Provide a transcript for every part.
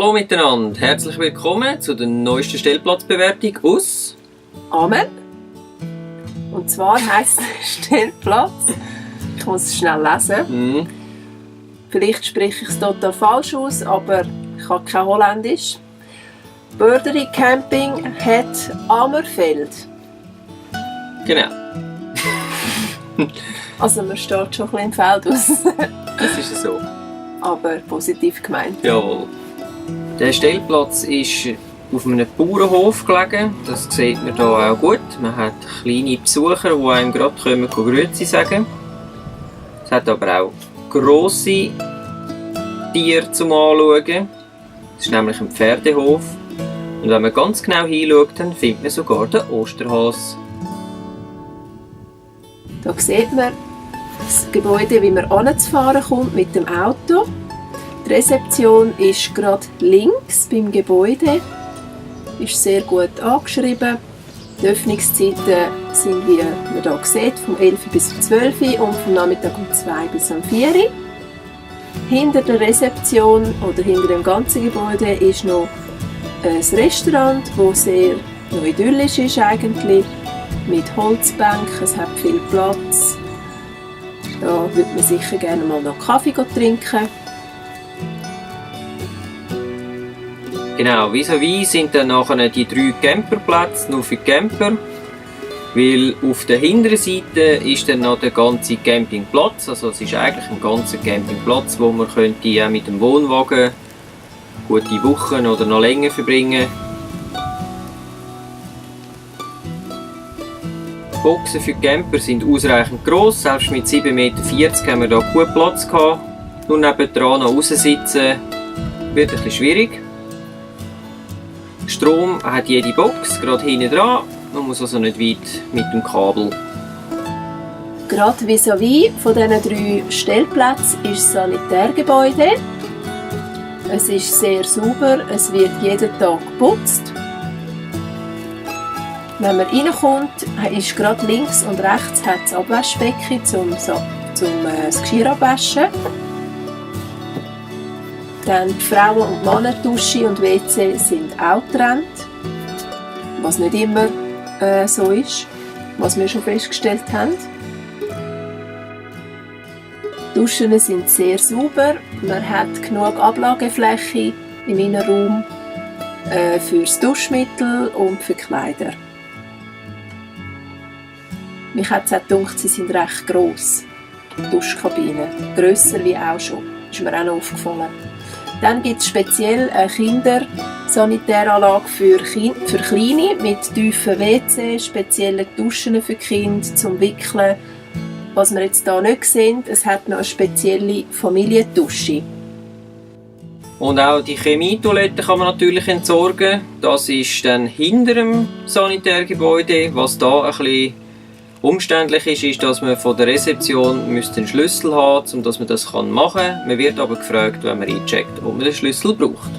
Hallo miteinander, herzlich willkommen zu der neuesten Stellplatzbewertung aus Amen. Und zwar heisst es Stellplatz, ich muss es schnell lesen, vielleicht spreche ich es total falsch aus, aber ich habe kein Holländisch. Börderij Camping het Amerfeld. Genau. Also man steht schon ein bisschen im Feld aus. Das ist so. Aber positiv gemeint. Jawohl. Der Stellplatz ist auf einem Bauernhof gelegen. Das sieht man hier auch gut. Man hat kleine Besucher, die einem gerade Grüezi sagen. Es hat aber auch grosse Tiere zum Anschauen. Es ist nämlich ein Pferdehof. Und wenn man ganz genau hinschaut, dann findet man sogar den Osterhas. Da sieht man das Gebäude, wie man anzufahren kommt mit dem Auto. Die Rezeption ist gerade links beim Gebäude. Ist sehr gut angeschrieben. Die Öffnungszeiten sind, wie man hier sieht, vom 11 bis 12 und vom Nachmittag um 2 bis 4. Hinter der Rezeption oder hinter dem ganzen Gebäude ist noch ein Restaurant, das sehr noch idyllisch ist eigentlich, mit Holzbänken, es hat viel Platz. Da würde man sicher gerne mal noch Kaffee trinken. Genau, vis-à-vis sind dann nachher die 3 Camperplätze nur für Camper. Weil auf der hinteren Seite ist dann noch der ganze Campingplatz. Also es ist eigentlich ein ganzer Campingplatz, wo man könnte auch mit dem Wohnwagen gute Wochen oder noch länger verbringen. Die Boxen für die Camper sind ausreichend gross. Selbst mit 7,40 Meter haben wir hier gut Platz gehabt. Nur nebendran noch raussitzen wird ein bisschen schwierig. Strom hat jede Box, gerade hinten dran. Man muss also nicht weit mit dem Kabel. Gerade vis-à-vis von diesen 3 Stellplätzen ist das Sanitärgebäude. Es ist sehr sauber, es wird jeden Tag geputzt. Wenn man reinkommt, ist gerade links und rechts hat das Abwaschbecken zum das Geschirr abwaschen. Dann die Frauen- und Männerdusche und WC sind auch getrennt, was nicht immer so ist, was wir schon festgestellt haben. Die Duschen sind sehr sauber, man hat genug Ablagefläche im Innenraum für das Duschmittel und für Kleider. Mich hat es auch gedacht, sie sind recht gross, die Duschkabinen, grösser wie auch schon, ist mir auch noch aufgefallen. Dann gibt es speziell eine Kindersanitäranlage für Kleine mit tiefen WC, spezielle Duschen für Kinder zum Wickeln. Was wir jetzt hier nicht sehen, es hat noch eine spezielle Familiendusche. Und auch die Chemietoilette kann man natürlich entsorgen. Das ist dann hinter dem Sanitärgebäude. Was da ein bisschen umständlich ist, dass man von der Rezeption einen Schlüssel haben müsste, um dass man das machen kann. Man wird aber gefragt, wenn man eincheckt, ob man den Schlüssel braucht.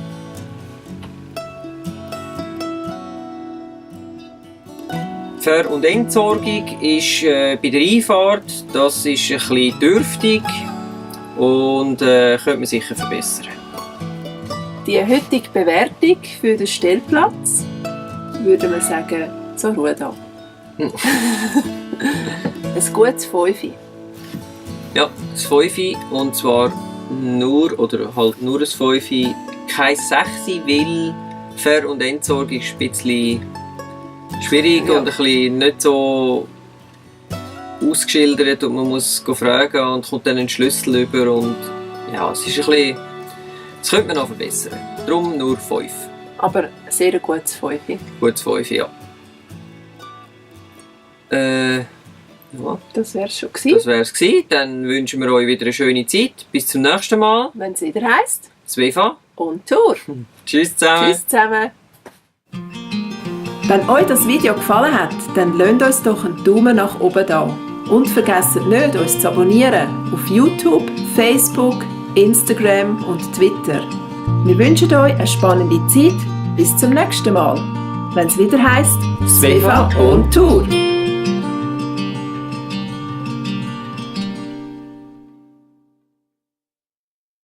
Die Ver- und Entsorgung ist bei der Einfahrt, das ist ein bisschen dürftig und könnte man sicher verbessern. Die heutige Bewertung für den Stellplatz würde man sagen, zur Ruhe da. Ein gutes 5. Ja, das 5 und zwar nur ein 5, kein 6, weil Ver- und Entsorgung ist ein bisschen schwierig und ein bisschen nicht so ausgeschildert und man muss fragen und kommt dann einen Schlüssel über und ja, es ist ein bisschen, das könnte man noch verbessern. Darum nur 5. Aber sehr ein gutes 5. Gutes 5, ja. Ja. Das wäre es schon gewesen. Das wäre es gewesen. Dann wünschen wir euch wieder eine schöne Zeit. Bis zum nächsten Mal. Wenn es wieder heisst. Zwefa. Und Tour. Tschüss zusammen. Tschüss zusammen. Wenn euch das Video gefallen hat, dann lasst uns doch einen Daumen nach oben da. Und vergesst nicht, uns zu abonnieren auf YouTube, Facebook, Instagram und Twitter. Wir wünschen euch eine spannende Zeit. Bis zum nächsten Mal. Wenn es wieder heisst, Svefa on Tour.